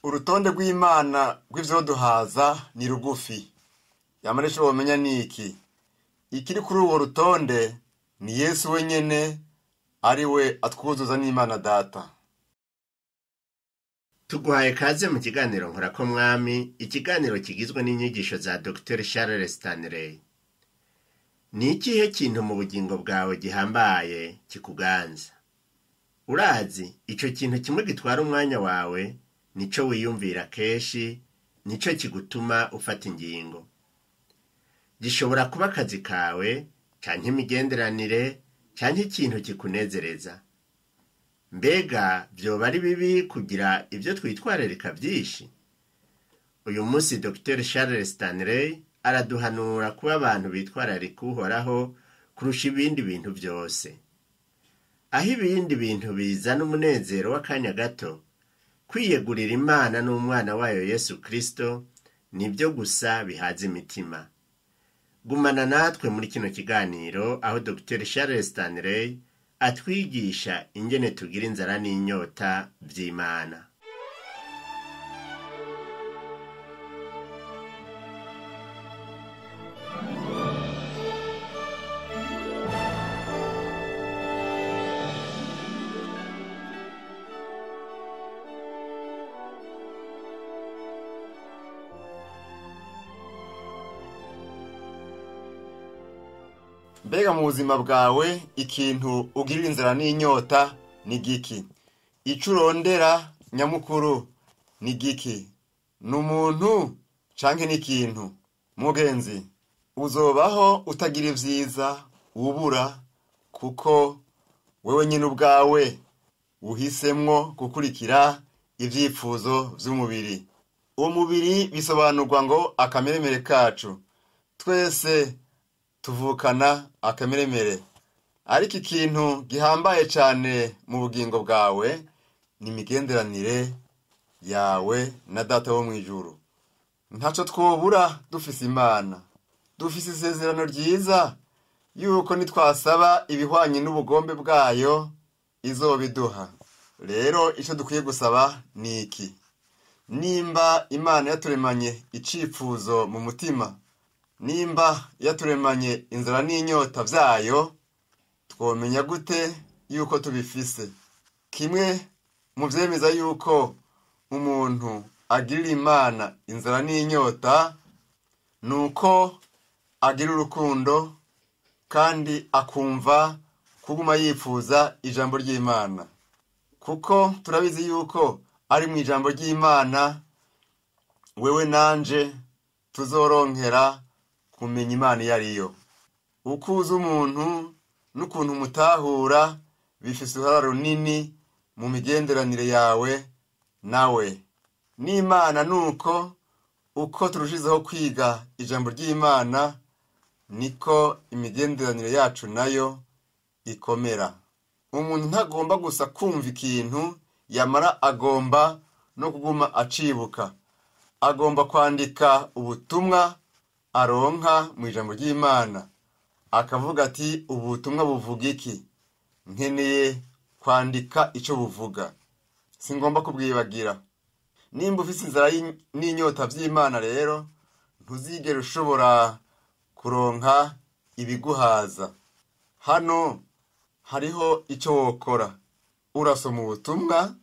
Urutonde rw'Imana rw'ivyoduhaza ni rugufi. Yamara ico womenya ni iki: ikiri kuri urwo rutonde ni Yesu wenyene, ari we atwuzuza n'Imana Data. Tuguhaye kaze mu kiganiro Nkorako Mwami, ikiganiro kigizwe n'inyigisho za Dr Charles Stanley. Ni ikihe kintu mu bugingo bwawe gihambaye kikuganza? Urazi, ico kintu kimwe gitwara umwanya wawe, nico wiyumvira kenshi, nico kigutuma ufata ingingo. Gishobora kuba akazi kawe, canke imigenderanire, canke ikintu kikunezereza. Mbega vyoba ari bibi kugira ivyo twitwararika vyinshi? Uyu munsi Dr Charles Stanley araduhanura kuba abantu bitwararika Uhoraho kurusha ibindi bintu vyose. Aho ibindi bintu bizana umunezero w'akanya gato, kwiyegurira Imana n'umwana wayo Yesu Kristo nivyo gusa bihaza imitima. Gumana natwe muri kino kiganiro aho Dr Charles Stanley atwigisha ingene tugira inzara n'inyota vy'Imana. Mbega mu buzima bwawe ikintu ugirira inzara n'inyota ni giki? Ico urondera nyamukuru ni giki? Ni umuntu canke n'ikintu? Mugenzi, uzobaho utagira ivyiza ubura, kuko wewe nyene ubwawe uhisemwo gukurikira ivyifuzo vy'umubiri. Uwo mubiri bisobanurwa ngo akameremere kacu. Twese tuvukana akameremere. Ariko ikintu gihambaye cane mu bugingo bwawe ni imigenderanire yawe na Data wo mw'ijuru. Ntaco twobura dufise Imana. Dufise isezerano ryiza yuko nitwasaba ibihwanye n'ubugombe bwayo izobiduha. Rero ico dukwiye gusaba ni iki: nimba Imana yaturemanye icifuzo mu mutima, nimba yaturemanye inzara n'inyota vyayo, twomenya gute yuko tubifise? Kimwe mu vyemeza yuko umuntu agirira Imana inzara n'inyota nuko agira urukundo kandi akumva kuguma yifuza ijambo ry'Imana. Kuko turabizi yuko ari mu ijambo ry'Imana wewe nanje tuzoronkera kumenya Imana iyo ariyo. Uko uzi umuntu n'ukuntu umutahura bifise uruhara runini mu migenderanire yawe nawe. N'Imana nuko uko turushizeho kwiga ijambo ry'Imana niko imigenderanire yacu nayo ikomera. Umuntu ntagomba gusa kumva ikintu, yamara agomba no kuguma acibuka. Agomba kwandika ubutumwa aronka mu ijambo ry'Imana, akavuga ati ubutumwa buvuga iki? Nkeneye kwandika ico buvuga, singomba kubwibagira. Nimba ufise inzara n'inyota vy'Imana rero ntuzigera ushobora kuronka ibiguhaza. Hano hariho ico wokora: urasoma ubutumwa,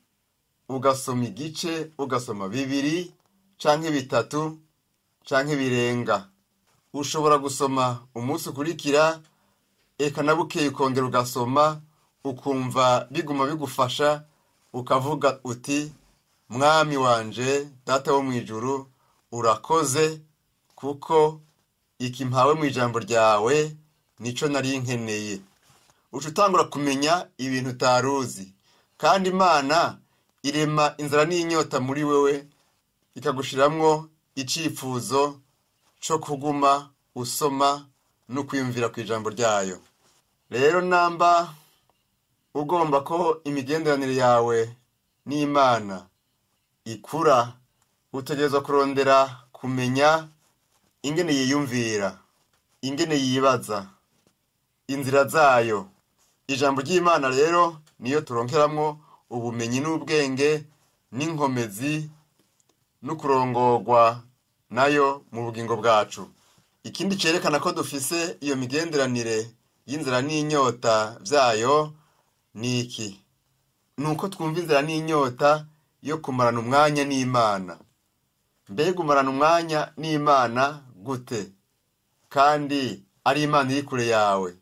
ugasoma igice, ugasoma bibiri canke bitatu canke birenga. Ushobora gusoma umunsi ukurikira, eka na bukeye ukongera ugasoma, ukumva biguma bigufasha, ukavuga uti Mwami wanje, Data wo mw'ijuru, urakoze kuko iki mpawe mu ijambo ryawe nico nari nkeneye. Uca utangura kumenya ibintu utaruzi. Kandi Imana irema inzara n'inyota muri wewe, ikagushiramwo icifuzo co kuguma usoma no kwiyumvira ku ijambo ryayo. Rero namba ugomba ko imigenderanire yawe n'Imana ikura, utegerezwa kurondera kumenya ingene yiyumvira, ingene yibaza, inzira zayo. Ijambo ry'Imana rero niyo turonkeramwo ubumenyi n'ubwenge n'inkomezi no kurongorwa nayo mu bugingo bwacu. Ikindi cerekana ko dufise iyo migenderanire y'inzara n'inyota vyayo ni iki? Nuko twumva inzara n'inyota yo kumarana umwanya n'Imana. Mbega umarana umwanya n'Imana gute kandi ari Imana iri kure yawe?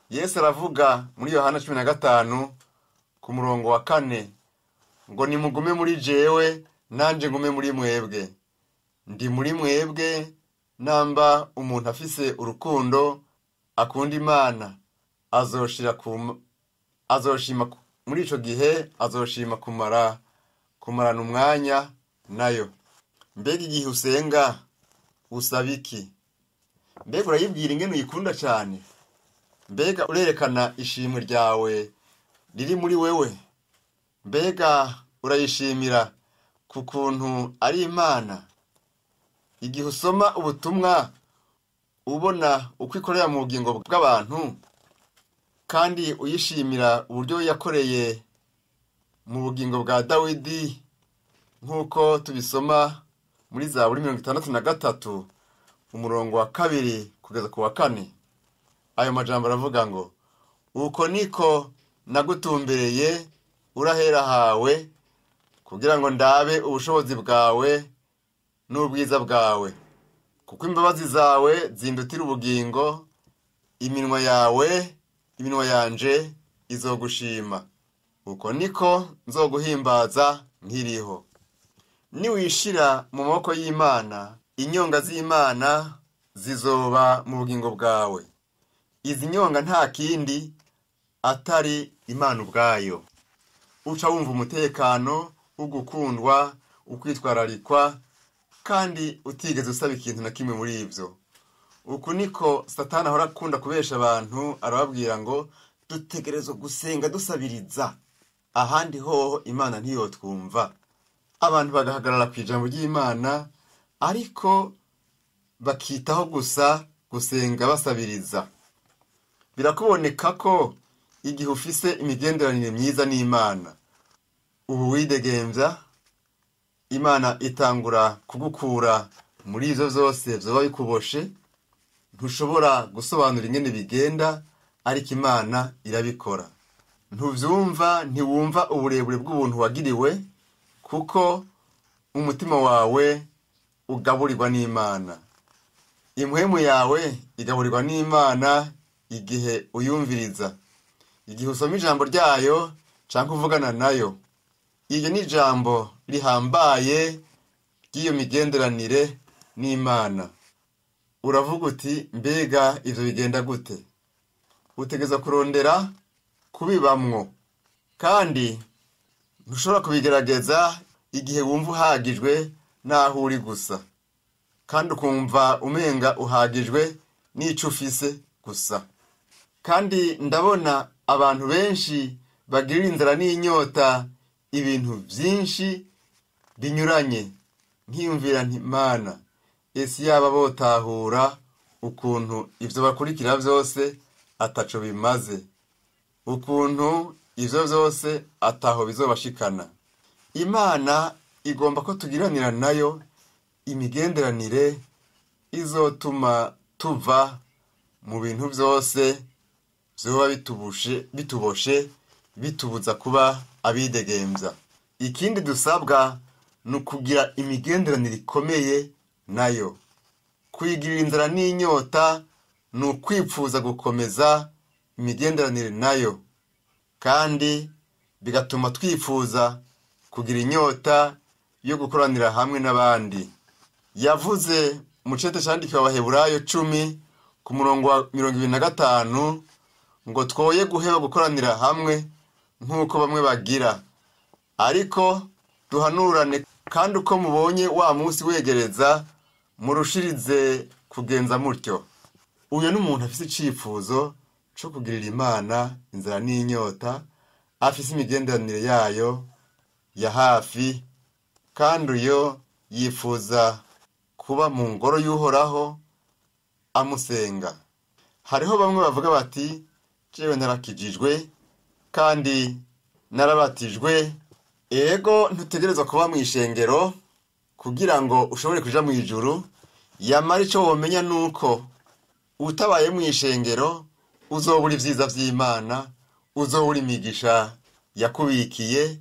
Yesu aravuga muri Yohana 15 ku murongo wa 4 ngo nimugume muri jewe nanje ngume muri mwebwe. Ndi muri mwebwe namba umuntu afise urukundo akunda Imana azoshima muri ico gihe azoshima kumarana umwanya nayo. Mbega igihe usenga usaba iki? Mbega urayibwira ingene uyikunda cyane? Mbega urerekana ishimwe ryawe riri muri wewe? Mbega urayishimira ku kuntu ari Imana? Igihe usoma ubutumwa ubona uko ikorera mu bugingo bw'abantu kandi uyishimira uburyo yakoreye mu bugingo bwa Dawidi nk'uko tubisoma muri Zaburi 63 umurongo wa 2 kugeza ku wa 4. Ayo majambo aravuga ngo uko niko nagutumbereye urahera hawe kugira ngo ndabe ubushobozi bwawe n'ubwiza bwawe, kuko imbabazi zawe zindutira ubugingo, iminwa yawe iminwa yanje izogushima. Uko niko nzoguhimbaza nkiriho. Niwishira mu maboko y'Imana, inyonga z'Imana zizoba mu bugingo bwawe. Izi nyonga nta kindi atari Imana ubwayo. Uca wumva umutekano, ugukundwa, ukwitwararikwa, kandi utigeze usaba ikintu na kimwe muri ivyo. Uku niko Satani ahora akunda kubesha abantu, arababwira ngo dutegerezwa gusenga dusabiriza, ahandi hoho Imana ntiyotwumva. Abantu bagahagarara ku ijambo ry'Imana ariko bakitaho gusa gusenga basabiriza. Birakuboneka ko igihe ufise imigenderanire myiza n'Imana, ubu widegemvya, Imana itangura kugukura muri ivyo vyose vyoba bikuboshe. Ntushobora gusobanura ingene bigenda, ariko Imana irabikora. Ntuvyumva, ntiwumva uburebure bw'ubuntu wagiriwe, kuko umutima wawe ugaburirwa n'Imana. Impwemu yawe igaburirwa n'Imana igihe uyumviriza, igihe usoma ijambo ryayo canke uvugana nayo. Iryo ni ijambo rihambaye ry'iyo migenderanire n'Imana. Uravuga uti mbega ivyo bigenda gute? Utegerezwa kurondera kubibamwo, kandi ntushobora kubigerageza igihe wumva uhagijwe n'aho uri gusa, kandi ukumva umenga uhagijwe n'ico ufise gusa. Kandi ndabona abantu benshi bagirira inzara n'inyota ibintu vyinshi binyuranye, nkiyumvira nti Mana, ese yaba botahura ukuntu ivyo bakurikira vyose ataco bimaze, ukuntu ivyo vyose ataho bizobashikana. Imana igomba ko tugiranira nayo imigenderanire izotuma tuva mu bintu vyose vyoba bituboshe bitubuza kuba abidegemvya. Ikindi dusabwa ni ukugira imigenderanire ikomeye nayo. Kuyigirira inzara n'inyota ni ukwipfuza gukomeza imigenderanire nayo, kandi bigatuma twifuza kugira inyota yo gukoranira hamwe n'abandi. Yavuze mu cete candikiwe Abaheburayo 10 ku murongo wa 25 ngo twoye guheba gukoranira hamwe nk'uko bamwe bagira, ariko duhanurane, kandi uko mubonye wa munsi wegereza murushirize kugenza mutyo. Uyo ni umuntu afise icifuzo co kugirira Imana inzara n'inyota, afise imigenderanire yayo ya hafi, kandi uyo yifuza kuba mu ngoro y'Uhoraho amusenga. Hariho bamwe bavuga bati jewe narakijijwe kandi narabatijwe. Ego, ntutegerezwa kuba mu ishengero kugira ngo ushobore kuja mu ijuru. Yamara ico womenya nuko utabaye mu ishengero uzobura ivyiza vy'Imana, uzobura imigisha yakubikiye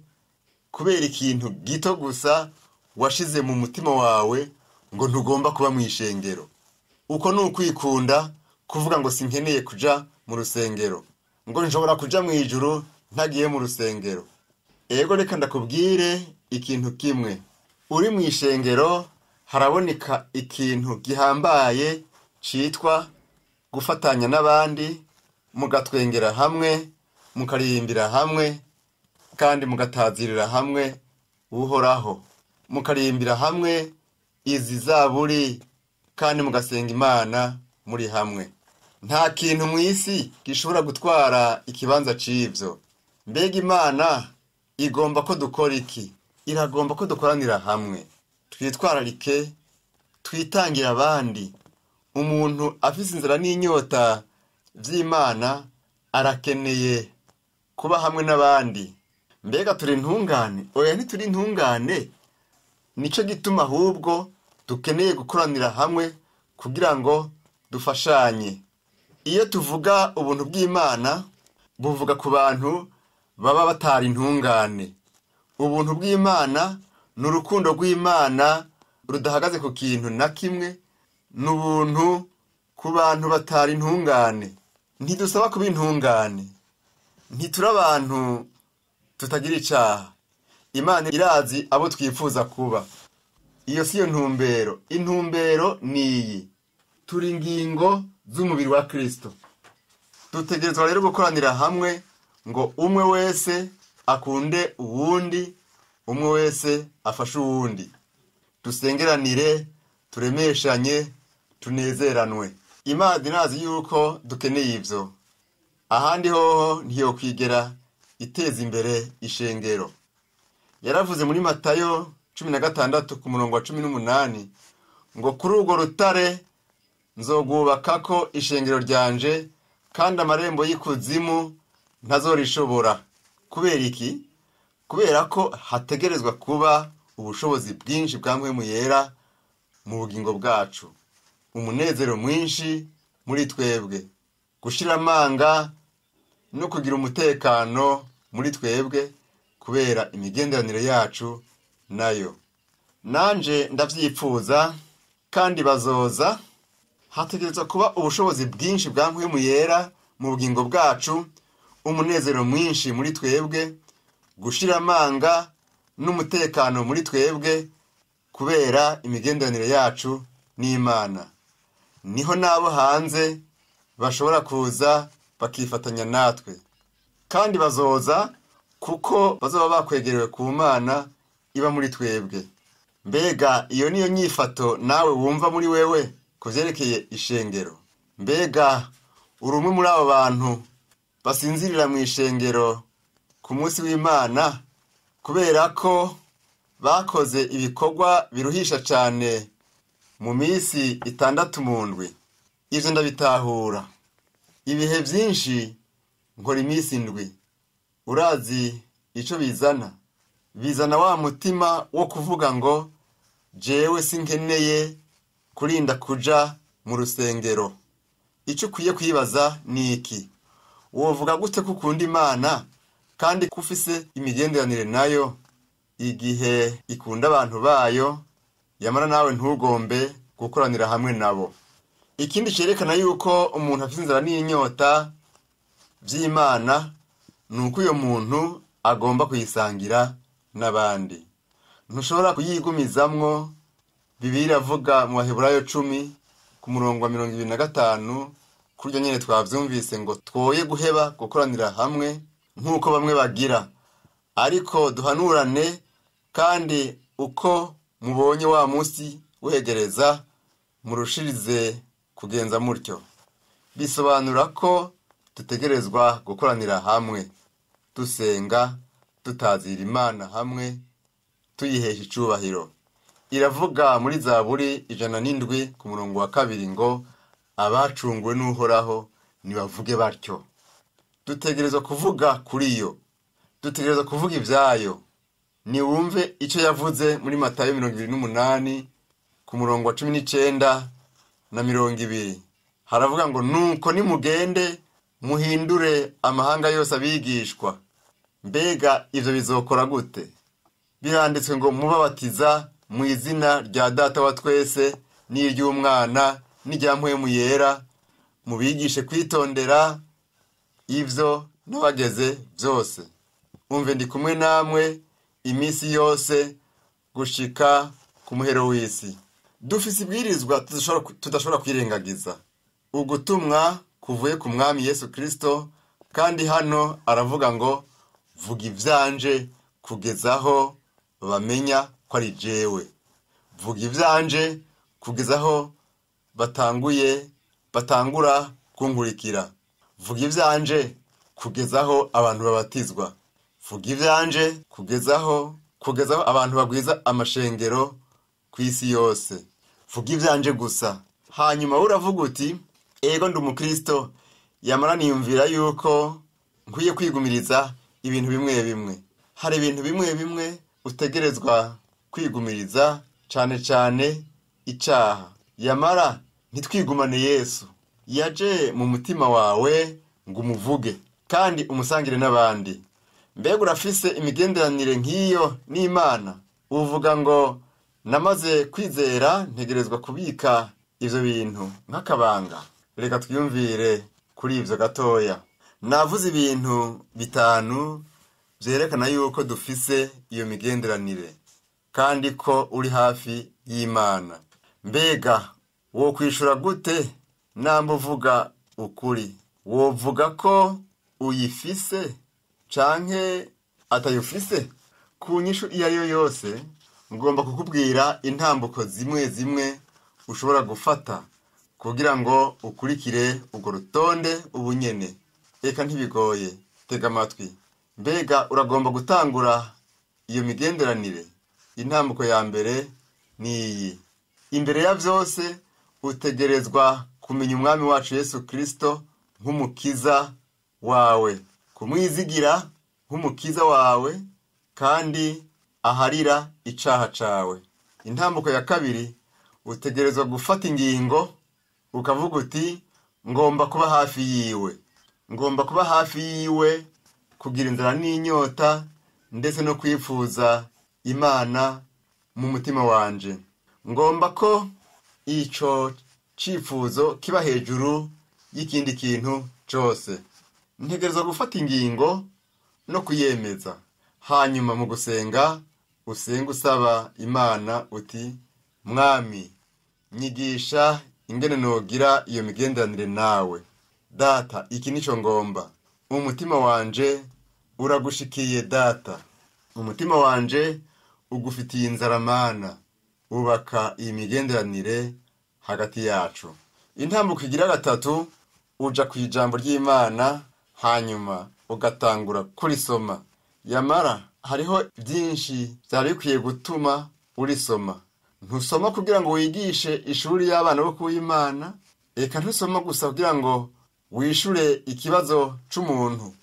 kubera ikintu gito gusa washize mu mutima wawe ngo ntugomba kuba mu ishengero. Uko ni ukwikunda kuvuga ngo sinkeneye kuja mu rusengero, ngo nshobora kuja mu ijuru ntagiye mu rusengero. Ego, reka ndakubwire ikintu kimwe. Uri mu ishengero haraboneka ikintu gihambaye citwa gufatanya n'abandi, mugatwengera hamwe, mukaririmbira hamwe, kandi mugatazirira hamwe Uhoraho, mukaririmbira hamwe izi zaburi, kandi mugasenga Imana muri hamwe. Nta kintu mu isi gishobora gutwara ikibanza c'ivyo. Mbega Imana igomba ko dukora iki? Iragomba ko dukoranira hamwe, twitwararike, twitangire abandi. Umuntu afise inzara n'inyota vy'Imana arakeneye kuba hamwe n'abandi. Mbega turi intungane? Oya, ntituri intungane. Nico gituma ahubwo dukeneye gukoranira hamwe kugira ngo dufashanye. Iyo tuvuga ubuntu bw'Imana, buvuga ku bantu baba batari intungane. Ubuntu bw'Imana ni urukundo rw'Imana rudahagaze ku kintu na kimwe, ni ubuntu ku bantu batari intungane. Ntidusaba kuba intungane, ntituri abantu tutagira icaha. Imana irazi abo twifuza kuba. Iyo siyo ntumbero. Intumbero ni iyi: turi ingingo z'umubiri wa Kristo. Dutegerezwa rero gukoranira hamwe ngo umwe wese akunde uwundi, umwe wese afashe uwundi, dusengeranire, turemeshanye, tunezeranwe. Imana irazi yuko dukeneye ivyo. Ahandi hoho ntiyokwigera iteza imbere ishengero. Yaravuze muri Matayo 16 ku murongo wa 18 ngo kuri urwo rutare nzogubakako ishengero ryanje, kandi amarembo y'ikuzimu ntazorishobora. Kubera iki? Kubera ko hategerezwa kuba ubushobozi bwinshi bwa Mpwemu Yera mu bugingo bwacu, umunezero mwinshi muri twebwe, gushira amanga no kugira umutekano muri twebwe kubera imigenderanire yacu nayo. Nanje ndavyipfuza, kandi bazoza. Hategerezwa kuba ubushobozi bwinshi bwa Mpwemu Yera mu bugingo bwacu, umunezero mwinshi muri twebwe, gushira amanga n'umutekano muri twebwe kubera imigenderanire yacu n'Imana. Niho n'abo hanze bashobora kuza bakifatanya natwe, kandi bazoza kuko bazoba bakwegerewe ku Mana iba muri twebwe. Mbega iyo niyo nyifato nawe wumva muri wewe kuvyerekeye ishengero? Mbega uri umwe muri abo bantu basinzirira mu ishengero ku munsi w'Imana kubera ko bakoze ibikorwa biruhisha cane mu misi 6 mu ndwi? Ivyo ndabitahura. Ibihe vyinshi nkora imisi 7. Urazi ico bizana? Bizana wa mutima wo kuvuga ngo jewe sinkeneye kurinda kuja mu rusengero. Ico ukwiye kwibaza ni iki: wovuga gute ko ukunda Imana kandi ko ufise imigenderanire nayo igihe ikunda abantu bayo, yamara nawe ntugombe gukoranira hamwe nabo? Ikindi cerekana yuko umuntu afise inzara n'inyota vy'Imana ni uko uyo muntu agomba kuyisangira n'abandi. Ntushobora kuyigumizamwo. Bibiliya iravuga mu Baheburayo 10 ku murongo wa 25, kurya nyene twavyumvise ngo twoye guheba gukoranira hamwe nk'uko bamwe bagira, ariko duhanurane, kandi uko mubonye wa musi wegereza murushirize kugenza mutyo. Bisobanura ko dutegerezwa gukoranira hamwe, dusenga, tutazira Imana hamwe, tuyihesha icubahiro. Iravuga muri Zaburi 107 ku murongo wa 2 ngo abacunguwe n'Uhoraho nibavuge batyo. Dutegerezwa kuvuga kuri yo, dutegerezwa kuvuga ivyayo. Niwumve icyo yavuze muri Matayo 28 ku murongo wa 19 na 20. Haravuga ngo nuko nimugende muhindure amahanga yose abigishwa. Mbega ivyo bizokora gute? Biranditswe ngo mubabatiza mu izina rya Data wa twese n'iry'Umwana n'irya Mpwemu Yera, mubigishe kwitondera ivyo nabageze byose. Umve ndi kumwe namwe iminsi yose gushika ku muhero w'isi. Dufise ibwirizwa tudashobora kwirengagiza, ugutumwa kuvuye ku Mwami Yesu Kristo, kandi hano aravuga ngo vuga ivyanje kugezaho bamenya ko ari jewe. Vuga ivyanje kugezaho batangura kunkurikira. Vuga ivyanje kugezaho abantu babatizwa. Vuga ivyanje kugezaho abantu bagwiza amashengero ku isi yose. Vuga ivyanje gusa. Hanyuma uravuga uti ego ndi umukristo, yamara niyumvira yuko nkwiye kwigumiriza ibintu bimwe bimwe. Hari ibintu bimwe bimwe utegerezwa kwigumiriza, cane cane icaha. Yamara ntitwigumane Yesu. Yaje mu mutima wawe ngo umuvuge kandi umusangire n'abandi. Mbega urafise imigenderanire nk'iyo n'Imana? Uvuga ngo namaze kwizera ntegerezwa kubika ivyo bintu nk'akabanga. Reka twiyumvire kuri ivyo gatoya. Navuze ibintu 5 vyerekana yuko dufise iyo migenderanire kandi ko uri hafi y'Imana. Mbega wo kwishura gute namba uvuga ukuri? Wovuga ko uyifise canke atayufise? Ku nyishu iyo ariyo yose ngomba kukubwira intambuko zimwe zimwe ushobora gufata kugira ngo ukurikire urwo rutonde ubunyene. Eka ntibigoye, tega amatwi. Mbega uragomba gutangura iyo migenderanire? Intambuko ya mbere ni iyi: imbere ya vyose utegerezwa kumenya Umwami wacu Yesu Kristo nk'umukiza wawe, kumwizigira nk'umukiza wawe kandi aharira icaha cawe. Intambuko ya kabiri, utegerezwa gufata ingingo ukavuga uti ngomba kuba hafi yiwe. Ngomba kuba hafi yiwe kugira inzara n'inyota ndetse no kwifuza Imana mu mutima wanje. Ngomba ko ico cifuzo kiba hejuru y'ikindi kintu cose. Ntegerezwa gufata ingingo no kuyemeza. Hanyuma mu gusenga usenga usaba Imana uti Mwami, nyigisha ingene nogira iyo migenderanire nawe. Data, iki nico ngomba. Umutima wanje uragushikiye Data. Umutima wanje ugufitiye inzara Mana. Ubaka iyi migenderanire hagati yacu. Intambuko igira gatatu, uja ku ijambo ry'Imana hanyuma ugatangura kurisoma. Yamara hariho byinshi byari bikwiye gutuma urisoma. Ntusoma kugira ngo wigishe ishuri y'abana bo kuw'Imana, eka ntusoma gusa kugira ngo wishure ikibazo c'umuntu.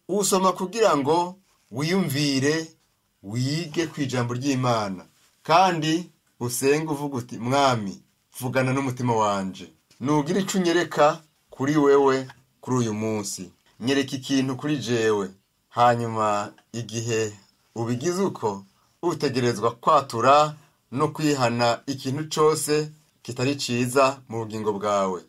Usoma kugira ngo wiyumvire, wige ku ijambo ry'Imana, kandi usenge uvuga uti Mwami, vugana n'umutima wanje. Nugira ico unyereka kuri wewe kuri uyu munsi, nyereka ikintu kuri jewe. Hanyuma igihe ubigize uko, utegerezwa kwatura no kwihana ikintu cose kitari ciza mu bugingo bwawe,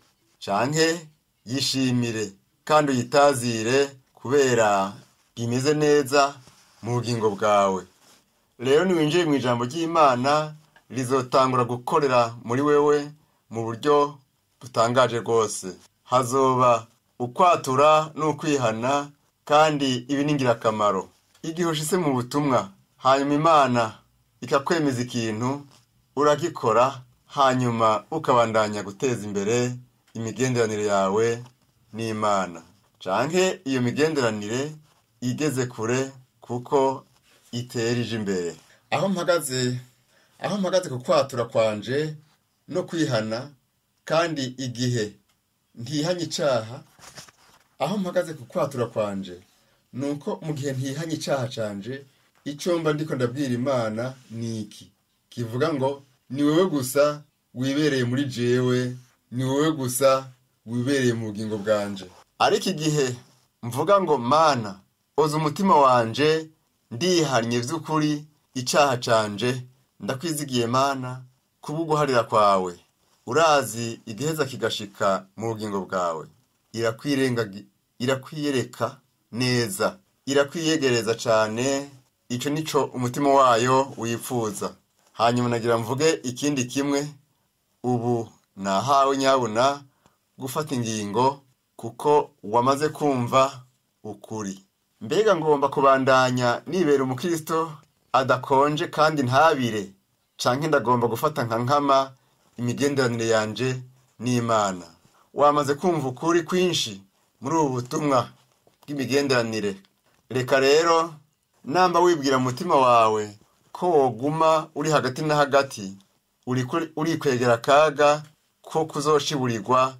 canke yishimire kandi uyitazire kubera bimeze neza mu bugingo bwawe. Rero niwinjiye mu ijambo ry'Imana rizotangura gukorera muri wewe mu buryo butangaje rwose. Hazoba ukwatura n'ukwihana, kandi ibi ni ingirakamaro. Igihe ushitse mu butumwa hanyuma Imana ikakwemeza ikintu, uragikora, hanyuma ukabandanya guteza imbere imigenderanire yawe n'Imana, canke iyo migenderanire igeze kure kuko itera ije imbere. Aho mpagaze ku kwatura kwanje no kwihana, kandi igihe ntihanye icaha, aho mpagaze ku kwatura kwanje nuko mu gihe ntihanye icaha canje, Icyo mba ndiko ndabwira Imana ni iki kivuga ngo ni wowe gusa wibereye muri jewe, ni wowe gusa wibereye mu bugingo bwanje. Ariko igihe mvuga ngo Mana, oza umutima wanje, ndihannye vy'ukuri icaha canje, ndakwizigiye Mana kubw'uguharira kwawe. Urazi igiheza kigashika mu bugingo bwawe, irakwiyereka neza, irakwiyegereza cane. Ico nico umutima wayo wifuza. Hanyuma nagira mvuge ikindi kimwe. Ubu nahawe nyabuna gufata ingingo, kuko wamaze kumva ukuri. Mbega ngomba kubandanya nibera umukristo adakonje kandi ntabire, canke ndagomba gufata nka nkama imigenderanire yanje n'Imana? Wamaze kumva ukuri kwinshi muri ubu butumwa bw'imigenderanire. Reka rero namba wibwira mutima wawe ko woguma uri hagati na hagati, urikwegera akaga ko kuzoshiburirwa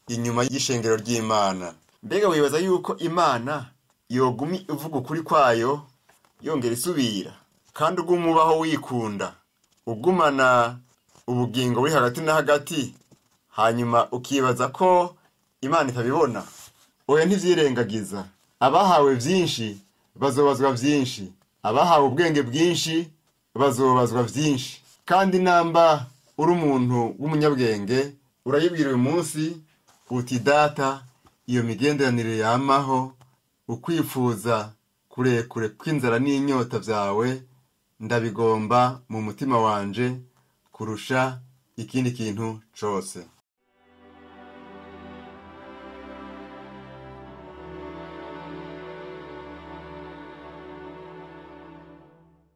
inyuma y'ishengero ry'Imana. Mbega wibaza yuko Imana yogumi ivuga ukuri kwayo yongera isubira, kandi uguma ubaho wikunda, ugumana ubugingo buri hagati na hagati, hanyuma ukibaza ko Imana itabibona? Oya, ntivyirengagiza. Abahawe vyinshi bazobazwa vyinshi, abahawe ubwenge bwinshi bazobazwa vyinshi. Kandi namba uri umuntu w'umunyabwenge, urayibwira uyu munsi uti Data, iyo migenderanire yamaho, ukwifuza kurekure kw'inzara n'inyota vyawe ndabigomba mu mutima wanje kurusha ikindi kintu cose.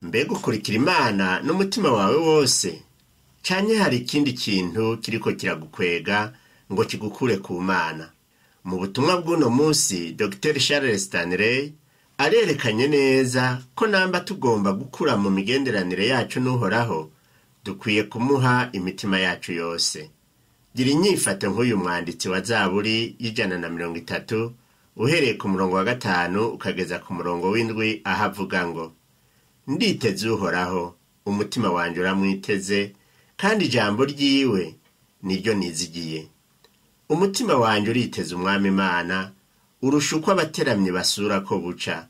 Mbega ukurikira Imana n'umutima wawe wose, canke hari ikindi kintu kiriko kiragukwega ngo kigukure ku Mana? Mu butumwa bw'uno munsi, Dr Charles Stanley arerekanye neza ko namba tugomba gukura mu migenderanire yacu n'Uhoraho, dukwiye kumuha imitima yacu yose. Gira inyifato nk'uyu mwanditsi wa Zaburi y'130, uhereye ku murongo wa 5 ukageza ku murongo w'7, aho avuga ngo: Nditeze Uhoraho, umutima wanje uramwiteze, kandi ijambo ryiwe niryo nizigiye. Umutima wanje uriteze Umwami Imana, urusha uko abateramyi basura ko buca,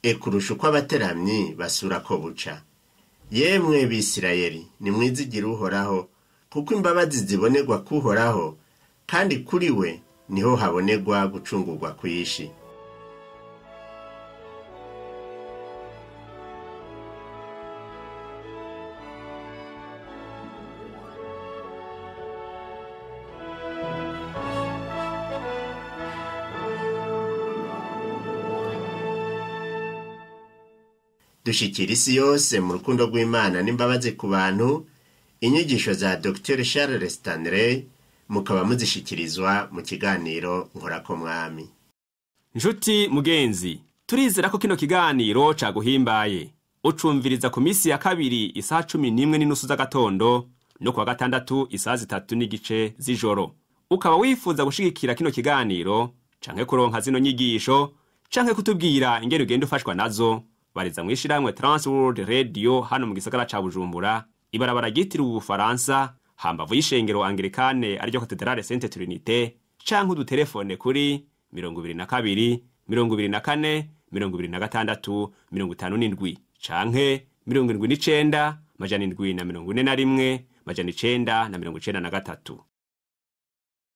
eka urusha uko abateramyi basura ko buca. Yemwe Bisirayeli, nimwizigire Uhoraho, kuko imbabazi zibonerwa kuhoraho, kandi kuri we niho habonerwa gucungurwa kwishi. Dushikira isi yose mu rukundo rw'Imana n'imbabazi ku bantu. Inyigisho za Dr Charles Stanley mukaba muzishikirizwa mu kiganiro Nkorako Mwami. Nshuti mugenzi, turizera ko kino kiganiro caguhimbaye. Ucumviriza ku misi ya kabiri isaha 11:30 z'agatondo no kuwa gatandatu isaha 3:15 z'ijoro. Ukaba wifuza gushigikira kino kiganiro canke kuronka zino nyigisho canke kutubwira ingene ugenda ufashwa nazo, bariza mwishirahamwe Transworld Radio hano mu gisagara ca Bujumbura, ibarabara ryitiriwe Ubufaransa, hambavu y'ishengero Anglikane ariryo Cathedrale Sainte Trinité, canke udutelefone kuri 22 24 26 57 canke 79 741 993.